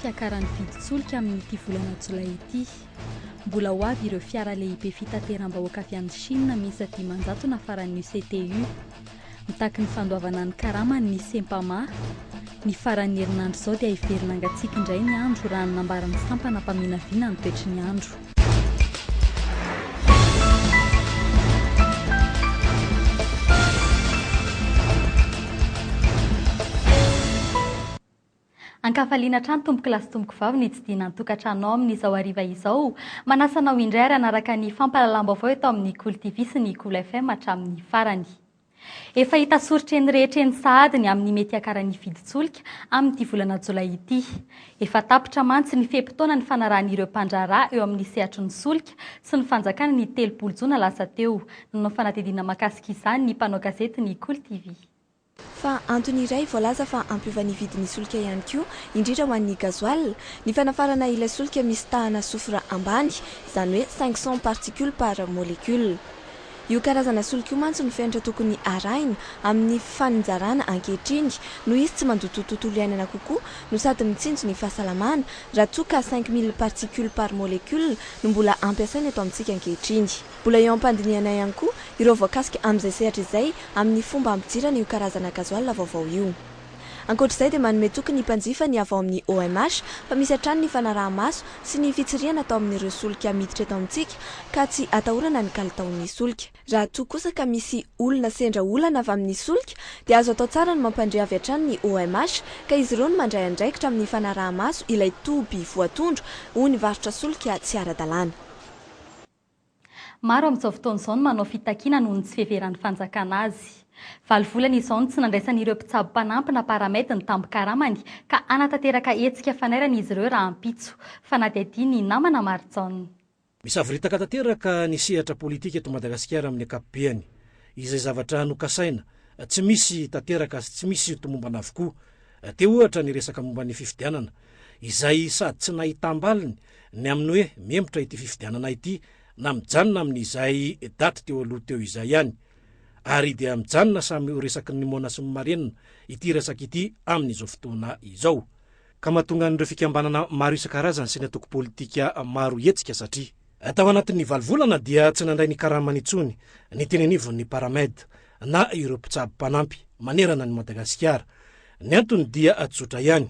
fiakaran'ny vidin-tsolika amin'ity volana jolay ity. Mbola ho avy ireo fiara lehibe fitateram-bahoaka avy any Chine miisa 500 nafaran'ny UCTU. Mitaky ny fandoavana ny karamany ny Sempama. Ny faran'ny herinandro izao dia hiverina hangatsiaka indray ny andro raha ny nambaran'ny sampana mpaminavina ny toetry ny andro. Ankafaliana hatrany tompoko lahy sy tompoko vavy ny hitsidihana ny tokantranonao amin'izao hariva izao. Manasa anao indray ary hanaraka ny fampahalalam-baovao eto amin'ny Kolo TV sy ny Kolo FM hatramin'ny farany. Efa hita soritra eny rehetra eny sahady ny amin'ny mety hiakaran'ny vidin-tsolika amin'ity volana jolay ity. Efa tapitra mantsy ny fe-potoana nifanarahan'ireo mpandraharaha eo amin'ny sehatry ny solika sy ny fanjakana ny 30 jona lasa teo. Nanao fanadihadiana mahakasika izany ny mpanao gazety ny Kolo TV. Fa antony iray voalaza fa hampiova ny vidin'ny solika ihany koa, indrindra ho an'ny gasoil, ny fanafarana ilay solika misy tahana soufre ambany, izany hoe 500 particules par molécule. Io karazana solika io mantsy no fenitra tokony arahina amin'ny faninjarana ankehitriny noho izy tsy mandoto tontolo iainana kokoa no sady mitsinjo ny fahasalamana raha toa ka 5000 particules par molécule no mbola ampiasaina eto amintsika ankehitriny. Mbola eo am-pandinihana ihany koa ireo voakasika amin'izay sehatra izay amin'ny fomba hampidirana io karazana gasoil vaovao io. Ankoatra izay dia manome toky ny mpanjifa ny avy ao amin'ny OMH fa misy hatrany ny fanaraha-maso sy ny fitsirihana atao amin'ireo solika miditra eto amintsika ka tsy atahorana ny kalitaon'ny solika. Raha toa kosa ka misy olona sendra olana avy amin'ny solika dia azo atao tsara ny mampandre avy hatrany ny OMH ka izy ireo no mandray andraikitra amin'ny fanaraha-maso ilay toby voatondro ho nivarotra solika tsy ara-dalàna. Maro amin'izao fotoana izao no manao fitakiana noho ny tsy fiheveran'ny fanjakana azy. Valo volana izao no tsy nandraisan'ireo mpitsabo mpanampy na paramed ny tambin-karamany ka hanatanteraka hetsika fanairana izy ireo rahampitso. Fanadihadian'i Namana Marijaona. Misavoritaka tanteraka ny sehatra politika eto Madagasikara amin'ny ankapobeny. Izay zavatra nokasaina, tsy misy tanteraka sy tsy misy tomombana avokoa. Teo ohatra ny resaka momba ny fifidianana, izay sady tsy nahitam-baliny ny amin'ny hoe mihemotra ity fifidianana ity na mijanona amin'izay daty teo aloha teo izay ihany. Ary dia mijanona samy ho resaky ny moana sy ny marenina ity resaka ity amin'izao fotoana izao. Ka mahatonga an'ireo fikambanana maro isan-karazany sy ny antoko politika maro hihetsika satria. Tao anatin'ny valo volana dia tsy nandray ny karamany intsony ny teny anivon'ny Paramed na ireo mpitsabo mpanampy manerana an'i Madagasikara. Ny antony dia tsotra ihany,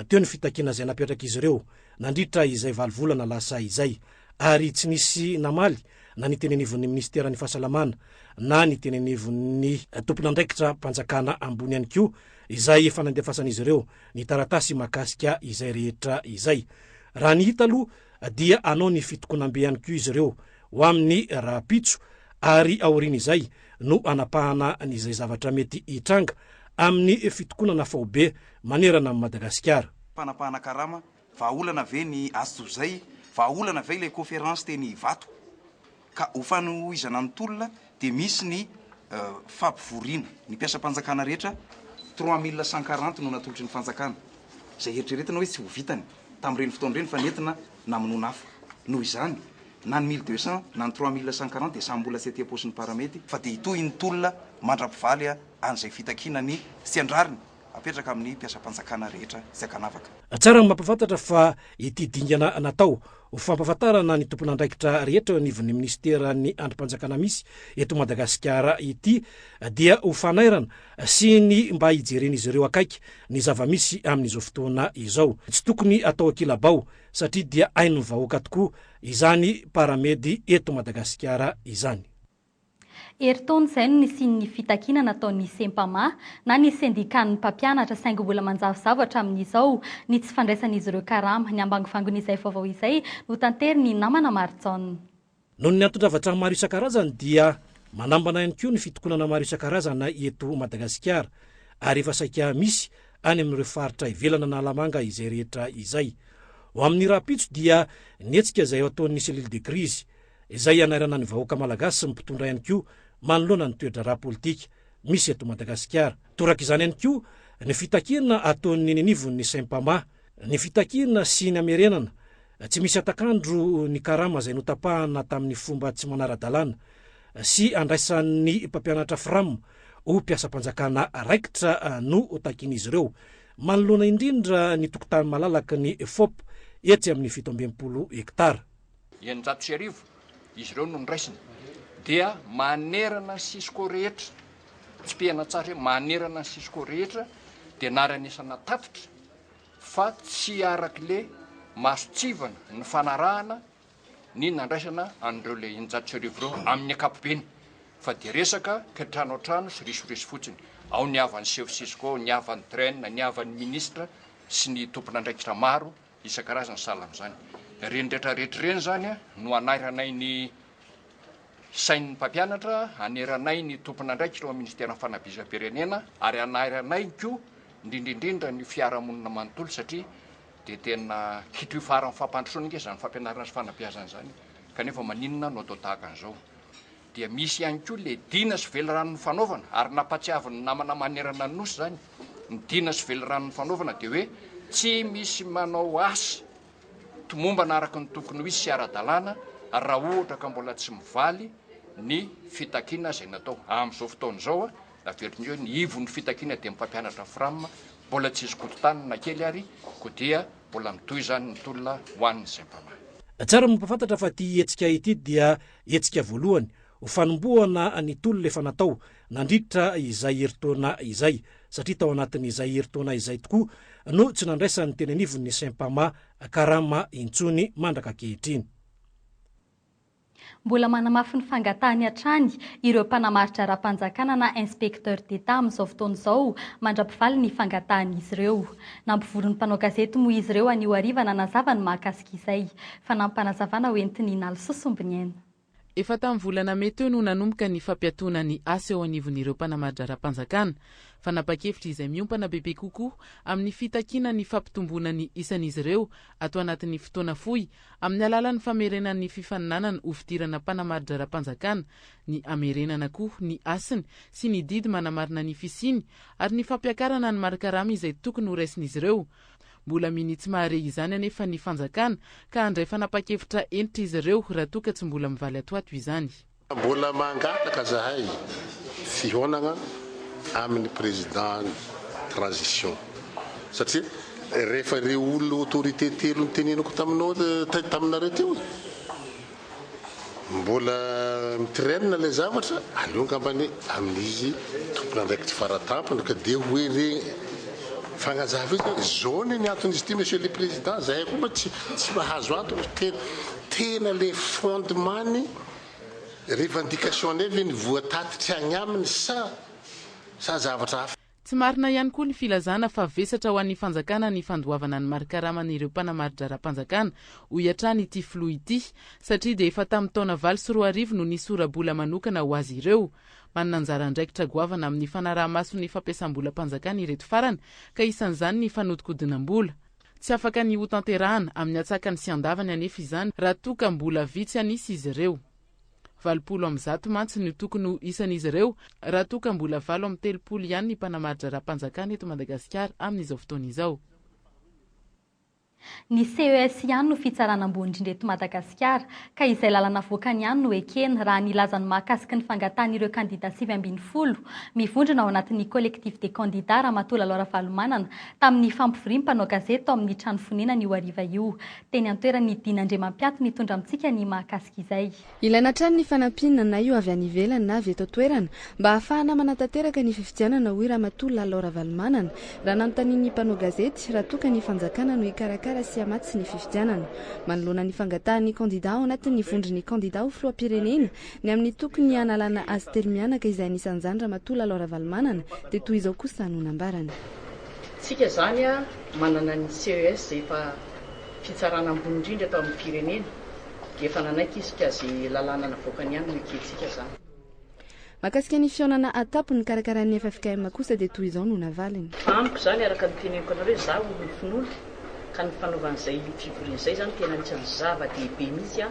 teo ny fitakiana izay napetrak'izy ireo nandritra izay valo volana lasa izay ary tsy nisy namaly na ny teny anivon'ny minisiteran'ny fahasalamana na ny teny anivon'ny tompon'andraikitra mpanjakana ambony ihany koa izay efa nandefasan'izy ireo ny taratasy mahakasika izay rehetra izay. Raha ny hita aloha dia hanao ny fitokonambe ihany koa izy ireo ho amin'ny rahampitso ary aorian'izay no hanapahana ny izay zavatra mety hitranga amin'ny fitokonana faobe manerana an'i Madagasikara. Fanapahana karama, vahaolana ve ny atsojay, vahaolana ve ilay conférence teny Ivato? Ka ho fanohizana ny tolona dia misy ny fampivoriana ny mpiasam-panjakana rehetra, 3140 no natolotry ny fanjakana, izay eritreretina hoe tsy ho vitany tamin'ireny fotoana ireny fa nentina namonoana afo. Noho izany, na ny 1200 na ny 3140 dia samy mbola tsy aty am-paosin'ny paramedy, fa dia hitohy ny tolona mandra-pivaly an'izay fitakiana ny tsy an-drariny apetraka amin'ny mpiasam-panjakana rehetra tsy ankanavaka. Tsara ny mampahafantatra fa ity dingana natao ho fampahafantarana ny tompon'andraikitra rehetra eo anivon'ny minisiteran'ny andrim-panjakana misy eto Madagasikara ity dia ho fanairana sy ny mba hijeren'izy ireo akaiky ny zava-misy amin'izao fotoana izao. Tsy tokony atao ankilabao satria dia hain'ny vahoaka tokoa izany paramedy eto Madagasikara izany. Herintaona izay no nisian'ny fitakiana nataon'ny Sempama na ny sendikan'ny mpampianatra saingy mbola manjavozavo hatramin'izao ny tsy fandraisan'izy ireo karama. Ny ambangovangon'izay vaovao izay no tanterin'ny namana Marijaona. Noho ny anton-javatra maro isan-karazany dia manambana ihany koa ny fitokonana maro isan-karazana eto Madagasikara ary efa saika misy any amin'ireo faritra ivelan'Analamanga izay rehetra izay. Ho amin'ny rahampitso dia ny hetsika izay ataon'ny cellule de crise izay hanairana ny vahoaka malagasy sy ny mpitondra ihany koa manoloana ny toe-draharaha politika misy eto Madagasikara. Toraka izany ihany koa ny fitakiana ataon'ny eny anivon'ny Sempama, ny fitakiana sy ny hamerenana tsy misy hatak'andro ny karama izay notapahana tamin'ny fomba tsy manara-dalàna sy handraisan'ny mpampianatra Fram ho mpiasam-panjakana raikitra no takian'izy ireo. manoloana indrindra ny tokotany malalaky ny FOP etsy amin'ny 67 hektara. 1600 izy ireo no noraisina dia manerana ny Cisco rehetra, tsipihana tsara hoe manerana ny Cisco rehetra dia naharenesana tatitra fa tsy arak'le mason-tsivana ny fanarahana ny nandraisana an'ireo le 1600 ireo amin'ny ankapobeny fa dia resaka kiantrano an-trano sy risoriso fotsiny. Ao ny havan'ny chef Cisco, ny havan'ny train, ny havan'ny ministra sy ny tompon'andraikitra maro isan-karazany sahala amin'izany. Ireny rehetra rehetra ireny izany no anairanay ny sain'ny mpampianatra, aneranay ny tompon'andraikitra ao amin'ny ministeran'ny fanabeazam-pirenena ary anairanay koa indrindra indrindra ny fiarahamonina manontolo satria dia tena kitro ifaharan'ny fampandrosoana ange izany fampianarana sy fanabeazana izany kanefa maninona no atao tahaka an'izao. Dia misy ihany koa ilay dina sy velirano nifanaovana ary nampatsiavin'ny namana manerana ny Nosy izany, ny dina sy velirano nifanaovana dia hoe tsy misy manao asa tomombana araka ny tokony ho izy sy ara-dalàna raha ohatra ka mbola tsy mivaly ny fitakiana izay natao. Amin'izao fotoana izao, averiko indray hoe ny ivon'ny fitakiana dia ny mpampianatra Fram mbola tsy hisy kototanina na kely ary koa dia mbola mitohy izany ny tolona ho an'ny Sempama. Tsara ny mampahafantatra fa ity hetsika ity dia hetsika voalohany ho fanombohana ny tolona efa natao nandritra izay herintaona izay, satria tao anatin'izay herintaona izay tokoa no tsy nandraisan'ny teny anivon'ny Sempama karama intsony mandraka ankehitriny. Mbola manamafy ny fangatahany hatrany ireo mpanamari-draharaham-panjakana na inspecteur d'Etat amin'izao fotoana izao mandra-pivaly ny fangatahan'izy ireo. Nampivory ny mpanao gazety moa izy ireo anio hariva nanazava ny mahakasika izay. Fanampinazavana hoentin'i Nalisoa Sombiniaina. Efa tamin'ny volana mey teo no nanomboka ny fampiatoana ny asa eo anivon'ireo mpanamari-draharaham-panjakana. Fanapa-kevitra izay miompana bebe kokoa amin'ny fitakiana ny fampitomboana ny isan'izy ireo ato anatin'ny fotoana fohy amin'ny alalan'ny famerenana ny fifaninanana ho fidirana mpanamari-draharaham-panjakana, ny hamerenana koa ny hasiny sy ny didy manamarina ny fisiany ary ny fampiakarana ny mari-karama izay tokony horaisin'izy ireo. Mbola minia tsy mahare izany anefa ny fanjakana ka handray fanapa-kevitra hentitra izy ireo raha toa ka tsy mbola mivaly atoato izany. Mbola mangataka zahay fihaonagna aminy président transition satria rehefa ireo olona autorité telo niteneniko taminao taminareo teo e, mbola mi-traine ilay zavatra, aleo angambany amin'izy tompon'andraikitra faratampony ka dia hoe re fagnazava izy hoe zao anie ny anton'izy ity monsieur le président, zahay koa mba tsy tsy mahazo antony, tena tena le fondement-ny revendication-nay ve ny voatatitra agny aminy sa sa zavatra hafa. Tsy marina ihany koa ny filazana fa vesatra ho an'ny fanjakana ny fandoavana ny mari-karaman'ireo mpanamari-draharaham-panjakana, hoy hatrany ity filoha ity, satria dia efa tamin'ny taona 2008 no nisy sora-bola manokana ho azy ireo. Manana anjara andraikitra goavana amin'ny fanaraha-maso ny fampiasam-bolam-panjakana ireto farany, ka isan'izany ny fanodikodinam-bola. Tsy afaka ny hotanterahana amin'ny atsakany sy andavany anefa izany raha toa ka mbola vitsy an'isa izy ireo. 180 mantsy no tokony ho isan'izy ireo raha toa ka mbola 38 ihany ny mpanamari-draharaham-panjakana eto Madagasikara amin'izao fotoana izao. Ny CES ihany no fitsarana ambony indrindra eto Madagasikara, ka izay lalana avoakany ihany no ekena, raha nilaza ny mahakasiky ny fangatahan'ireo kandida 19 mivondrona ao anatin'ny Collectif des candidats Ramatoa Lalao Ravalomanana tamin'ny fampivorian'ny mpanao gazety tao amin'ny trano fonenany io hariva io. Teny an-toerana i Dina Andriamampiato nitondra amintsika ny mahakasika izay. Ilaina hatrany ny fanampiana na io avy any ivelany na avy eto an-toerana mba hahafahana manatanteraka ny fifidianana hoy Ramatoa Lalao Ravalomanana raha nanontanian'ny mpanao gazety raha toa ka ny fanjakana no hikarakara sy hamatsy ny fifidianana. Manoloana ny fangatahan'ny kandida ao anatin'ny vondron'ny kandida ho filoham-pirenena ny amin'ny tokony hanalana azy telo mianaka izay anisan'izany Ramatoa Lalao Ravalomanana dia toy izao kosa no nambarany. Tsika izany manana ny CES izay efa fitsarana ambony indrindra eto amin'ny firenena dia efa nanaiky izy ka ze lalàna navoakany ihany no ekentsika zany. Mahakasika ny fihaonana an-tampony nokarakarain'ny ffkm kosa dia toy izao no navaliny. Fa amiko izany araka ny teneniko anareo hoe za olon'ny finoana ka ny fanaovan'izay fivoriana izay izany tena anisan'ny zava-dehibe mihitsy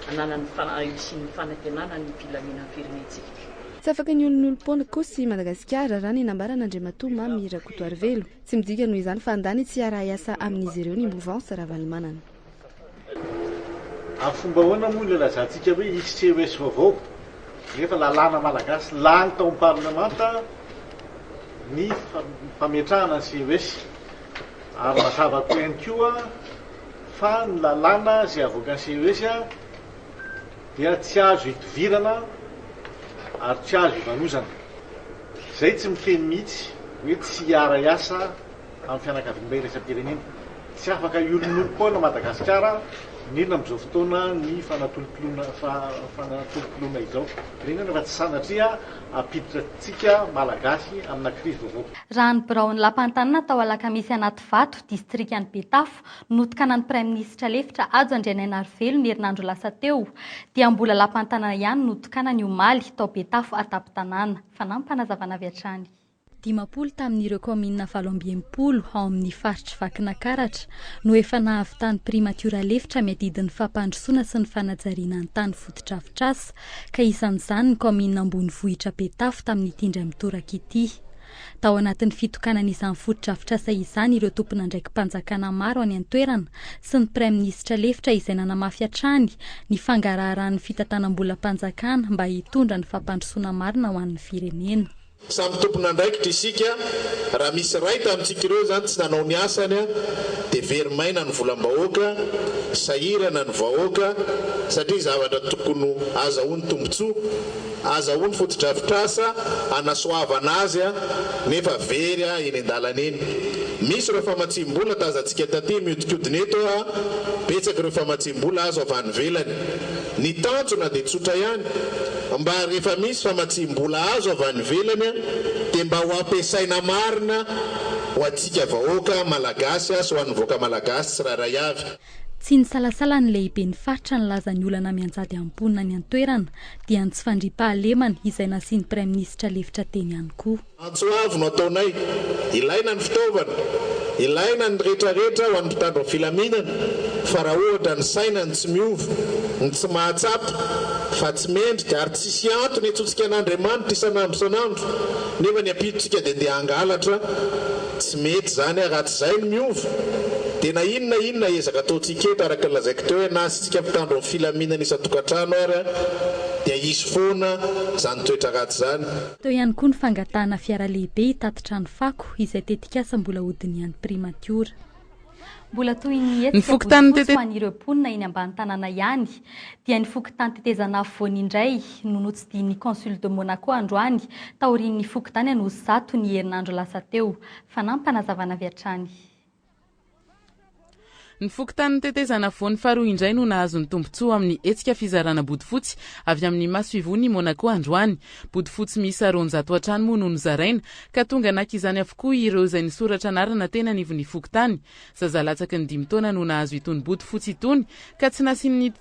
ananan'ny hisian'ny fanantenana ny filaminan'ny firenentsika. Tsy afaka ny olon'olom-poana kosa i Madagasikara raha ny nambaran'Andriamatoa Mamy Rakotoarivelo. Tsy midika noho izany fa handany tsy hiara-hiasa amin'izy ireo ny Mouvance Ravalomanana. Amin'ny fomba ahoana moa no ilazantsika hoe hisy CES vaovao nefa lalàna malagasy lany tao amin'ny parlemanta ny fametrahana ny CES? Ary mazava koa ihany koa fa ny lalàna izay avoakan'ny CES dia tsy azo idovirana ary tsy azo ivalozana. Izay tsy miteny mihitsy hoe tsy hiara-hiasa amin'ny fianakaviambe iraisam-pirenena. Tsy afaka hiolonolom-poana Madagasikara, indrindra amin'izao fotoana ny fanatolotoloana fanatolotoloana izao. Indrindra fa tsy sanatria hampiditra antsika Malagasy amina krizy vaovao. Raha ny biraon'ny Lapan'ny Tanàna tao Alakamisy Anativato, distrikan'i Betafo, notokanan'ny Praiminisitra lefitra Hajo Andrianainarivelo ny herinandro lasa teo, dia mbola Lapan'ny Tanàna ihany no notokanany omaly, tao Betafo an-tampon-tanàna. Fanampim-panazavana avy hatrany. 50 tamin'ireo kaominina 68 ao amin'ny faritr'i Vakinakaratra no efa nahavitan'ny Primatiora lefitra miadidy ny fampandrosoana sy ny fanajariana ny tany fotodrafitrasa, ka isan'izany ny kaominina ambonivohitra Betafo tamin'ity indray mitoraka ity. Tao anatin'ny fitokanana izany fotodrafitrasa izany ireo tompon'andraiki-panjakana maro any an-toerana sy ny Praiminisitra lefitra izay nanamafy hatrany ny fangaraharan'ny fitantanam-bolam-panjakana mba hitondra ny fampandrosoana marina ho an'ny firenena. Samy tompon'andraikitra isika, raha misy iray tamintsika ireo izany tsy nanao ny asany dia very maina ny volam-bahoaka, sahirana ny vahoaka satria zavatra tokony ho azahoany tombontsoa, azahoany fotodrafitrasa hanasoavana azy nefa very eny an-dalana eny. Misy ireo famatsiam-bola tazantsika taty mihodinkodina eto, betsaka ireo famatsiam-bola azo avy any ivelany. Ny tanjona dia tsotra ihany, mba rehefa misy famatsiam-bola azo avy any ivelany dia mba ho ampiasaina marina ho antsika vahoaka Malagasy sy ho an'ny vahoaka Malagasy tsirairay avy. Tsy nisalasala ny lehiben'ny faritra nilaza ny olana mianjady amin'ny mponina any an-toerana, dia ny tsy fandriampahalemana izay nasian'ny Praiminisitra lefitra teny ihany koa. Antso avo no ataonay, ilaina ny fitaovana, ilaina ny retraretra ho an'ny mpitandro ny filaminana fa raha ohatra ny saina no tsy miova, ny tsy mahatsapa fa tsy mendrika ary tsisy antony iantsoantsika an'Andriamanitra isan'andro isan'andro nefa ny ampitsontsika dia ndeha hangalatra, tsy mety izany ary raha tsy izay no miova dia na inona inona ezaka ataontsika eto araka ny lazaiko teo hoe na asiantsika mpitandro ny filaminana isan-tokantrano ary dia hisy foana izany toetra ratsy izany. Teo ihany koa ny fangatahana fiara lehibe hitatitra ny fako, izay tetikasa mbola hodinihan'ny Primatiora. Mbola toy ny hetsika bodofotsy ho an'ireo mponina eny ambany tanàna ihany, dia ny fokontany Tetezana Afovoany indray no notsidihin'ny Consul de Monaco androany, taorian'ny fokontany Anosizato ny herinandro lasa teo. Fanampim-panazavana avy hatrany. Ny fokontanin'ny Tetezana Afovoany faharoa indray no nahazo ny tombontsoa amin'ny hetsika fizarana bodofotsy avy amin'ny masoivohon'i Monaco androany. Bodofotsy miisa 200 hatrany moa no nozaraina ka tonga naka izany avokoa ireo izay nisoratra anarana teny anivon'ny fokontany. Zaza latsaky ny dimy taona no nahazo itony bodofotsy itony ka tsy nasian'ny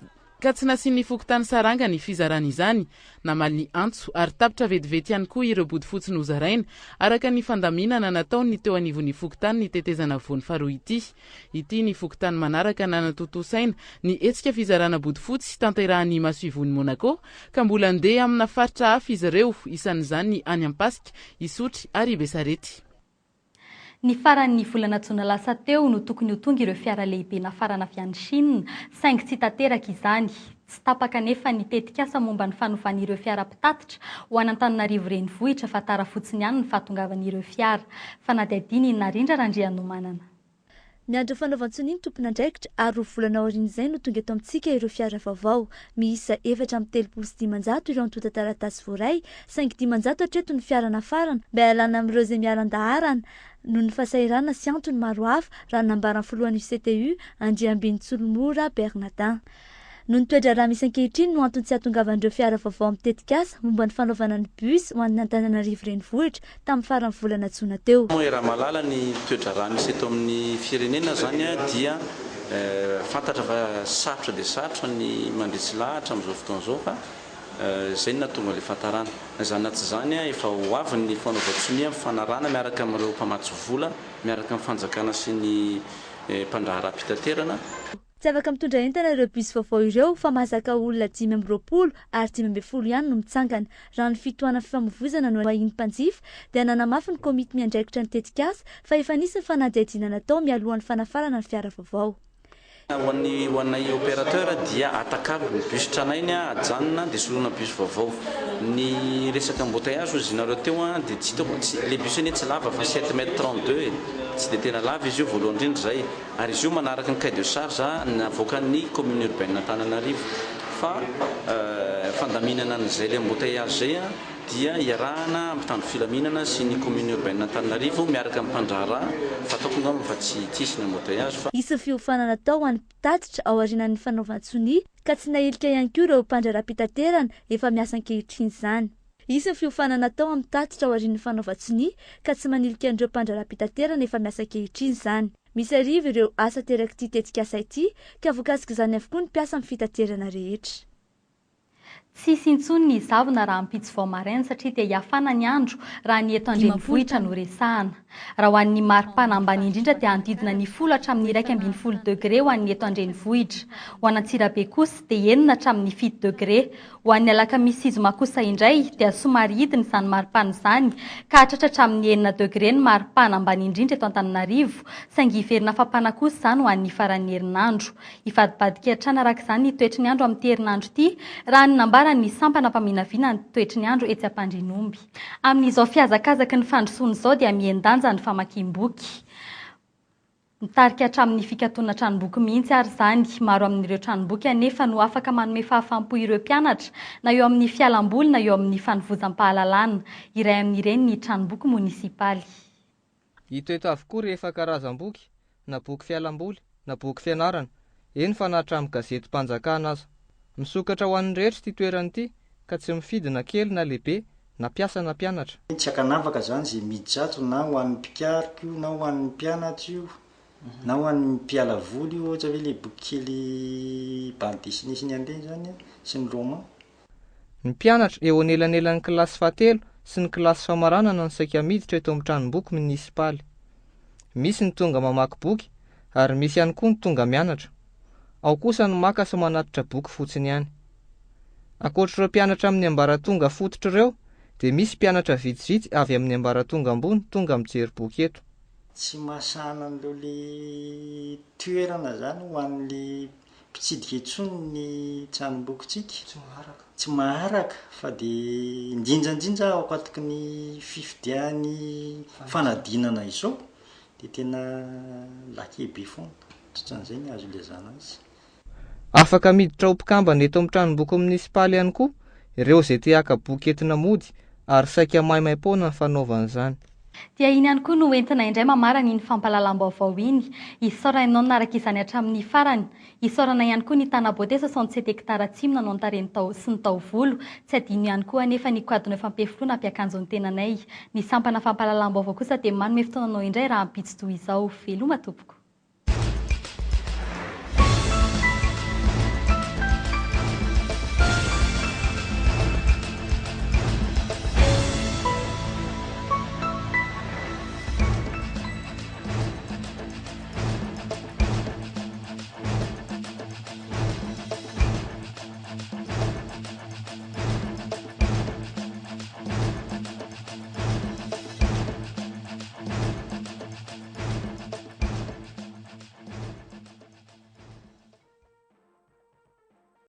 ka tsy nasian'ny fokontany saranga ny fizarana izany. Namaly ny antso ary tapitra vetivety ihany koa ireo bodofotsy nozaraina, araka ny fandaminana nataon'ny teo anivon'ny fokontany ny tetezana afovoany faharoa ity. Ity ny fokontany manaraka nanatontosaina ny hetsika fizarana bodofotsy tanterahan'ny masoivohon'i Monaco, ka mbola handeha amina faritra hafa izy ireo, isan'izany ny any Ampasika, Isotry ary Besarety. Ny faran'ny volana jona lasa teo no tokony ho tonga ireo fiara lehibe nafarana avy any Chine, saingy tsy tanteraka izany. Tsy tapaka anefa ny tetikasa momba ny fanovana ireo fiara mpitatitra ho an'Antananarivo Renivohitra fa tara fotsiny ihany ny fahatongavan'ireo fiara. Fanadihadiana i Narindra Randrianomanana. Miandry ny fanaovan-tsonia ny tompon'andraikitra ary roa volana aorian'izay no tonga eto amintsika ireo fiara vaovao. Miisa 534 ireo antontan-taratasy voaray, saingy 500 hatreto ny fiara nafarana mba hialana amin'ireo izay miala an-daharana noho ny fahasahiranana sy antony maro hafa, raha ny nambaran'ny filohan'ny UCTU, Andriambinintsolomora Bernadin. Noho ny toe-draharaha misy ankehitriny no antony tsy hahatongavan'ireo fiara vaovao amin'ny tetikasa momba ny fanaovana ny bus ho an'ny Antananarivo Renivohitra tamin'ny faran'ny volana jona teo. Moa iaraha-mahalala ny toe-draharaha misy eto amin'ny firenena izany dia fantatra fa sarotra dia sarotra ny mandresy lahatra amin'izao fotoana izao fa izay no nahatonga ilay fahatarana. Na izany na tsy izany efa ho avy ny fanaovan-tsonia mifanarahana miaraka amin'ireo mpamatsy vola miaraka amin'ny fanjakana sy ny mpandraharaham-pitaterana. Tsy afaka mitondra entana ireo bus vaovao ireo fa mahazaka olona 25 ary 15 ihany no mitsangana. Raha ny fitohanan'ny fifamoivoizana no ahian'ny mpanjifa dia nanamafy ny komity miandraikitra ny tetikasa fa efa nisy ny fanadihadiana natao mialohan'ny fanafarana ny fiara vaovao. Ho an'ny ho anay opérateur dia atakalo ny bus tranainy ajanona dia soloina bus vaovao. Ny resaka embouteillage hozy nareo teo dia tsy hitako tsy le bus anie tsy lava fa sept mètres 32 e, tsy dia tena lava izy io voalohany indrindra izay ary izy io manaraka ny cahier de charge navoakan'ny commune urbaine Antananarivo fa fandaminana an'izay le embouteillage izay dia iarahana amin'ny mpitandro filaminana sy ny commune urbaine Antananarivo miaraka amin'ny mpandraharaha fa ataoko angamba fa tsy hisy ny embouteillage fa. Hisy ny fiofanana atao ho an'ny mpitatitra ao aorianan'ny fanaovan-tsonia ka tsy nahilika ihany koa ireo mpandraharaha-pitaterana efa miasa ankehitriny izany. Hisy ny fiofanana atao amin'ny mpitatitra ao aorian'ny fanaovan-tsonia ka tsy manilika an'ireo mpandraharaha-pitaterana efa miasa ankehitriny izany. Misy arivo ireo asa aterak'ity tetikasa ity ka voakasik'izany avokoa ny mpiasa amin'ny fitaterana rehetra. Tsy hisy intsony ny zavona rahampitso vao maraina satria dia hihafana ny andro raha ny eto an-drenivohitra no resahana. Raha ho an'ny maripana ambany indrindra dia hanodidina ny folo hatramin'ny 11 degre ho an'ny eto an-drenivohitra. Ho an'Antsirabe kosa dia enina hatramin'ny fito degre. Ho an'ny alakamisy sy zoma kosa indray dia somary hidina izany maripana izany ka hahatratra hatramin'ny enina degre ny maripana ambany indrindra eto Antananarivo saingy hiverina fampana kosa izany ho an'ny faran'ny herinandro. Hivadibadika hatrany araka izany ny toetry ny andro amin'ity herinandro ity, raha ny nambaran'ny sampana mpaminavina ny toetry ny andro etsy Ampandrianomby. Amin'izao fihazakazaky ny fandrosoana izao dia mihen-danja ny famakiam-boky. Mitarika hatramin'ny fikatonana tranomboky mihitsy ary izany. Maro amin'ireo tranomboky anefa no afaka manome fahafaham-po ireo mpianatra na eo amin'ny fialamboly na eo amin'ny fanovozam-pahalalana. Iray amin'ireny ny tranomboky monisipaly. Hita eto avokoa rehefa karazam-boky, na boky fialamboly, na boky fianarana, eny fa na hatramin'ny gazetim-panjakana aza. Misokatra ho an'ny rehetra ity toerana ity ka tsy mifidy na kely na lehibe, na mpiasa na mpianatra. Tsy ankanavaka izany izay miditra ato na ho an'ny mpikaroka io na ho an'ny mpianatra io na ho an'ny mpiala voly io ohatra hoe ilay boky kely bande dessinée sy ny an'ireny izany an, sy ny roman. Ny mpianatra eo anelanelan'ny kilasy fahatelo sy ny kilasy famaranana no saika miditra eto amin'ny tranomboky minisipaly. Misy ny tonga mamaky boky ary misy ihany koa ny tonga mianatra. Ao kosa ny maka sy manatitra boky fotsiny ihany. Ankoatr'ireo mpianatra amin'ny ambaratonga fototra ireo dia misy mpianatra vitsivitsy avy amin'ny ambaratonga ambony tonga mijery boky eto. Tsy mahasahana an'ireo le toerana zany ho an'le mpitsidika intsony ny tranombokintsika, tsy maharaka fa dia indrindra indrindra ao akatoky ny fifidiany fanadinana izao dia tena laqué be foana, ohatran'izay ny azo ilazana azy. Afaka miditra ho mpikambana eto amin'ny tranomboky monisipaly ihany koa ireo izay te haka boky entina mody ary saika maimaim-poana ny fanaovana izany. Dia iny ihany koa no entina indray mamarana iny fampahalalam-baovao iny. Isaorana ianao nanaraka izany hatramin'ny farany. Isaorana ihany koa ny Tana Beauté 67 hectares atsimo nanao ny tarehy ny tao sy ny taovolo. Tsy adino ihany koa anefa ny Quad Neuf Ampefiloha nampiakanjo ny tenanay. Ny sampana fampahalalam-baovao kosa dia manome fotoana anao indray rahampitso toy izao. Veloma tompoko.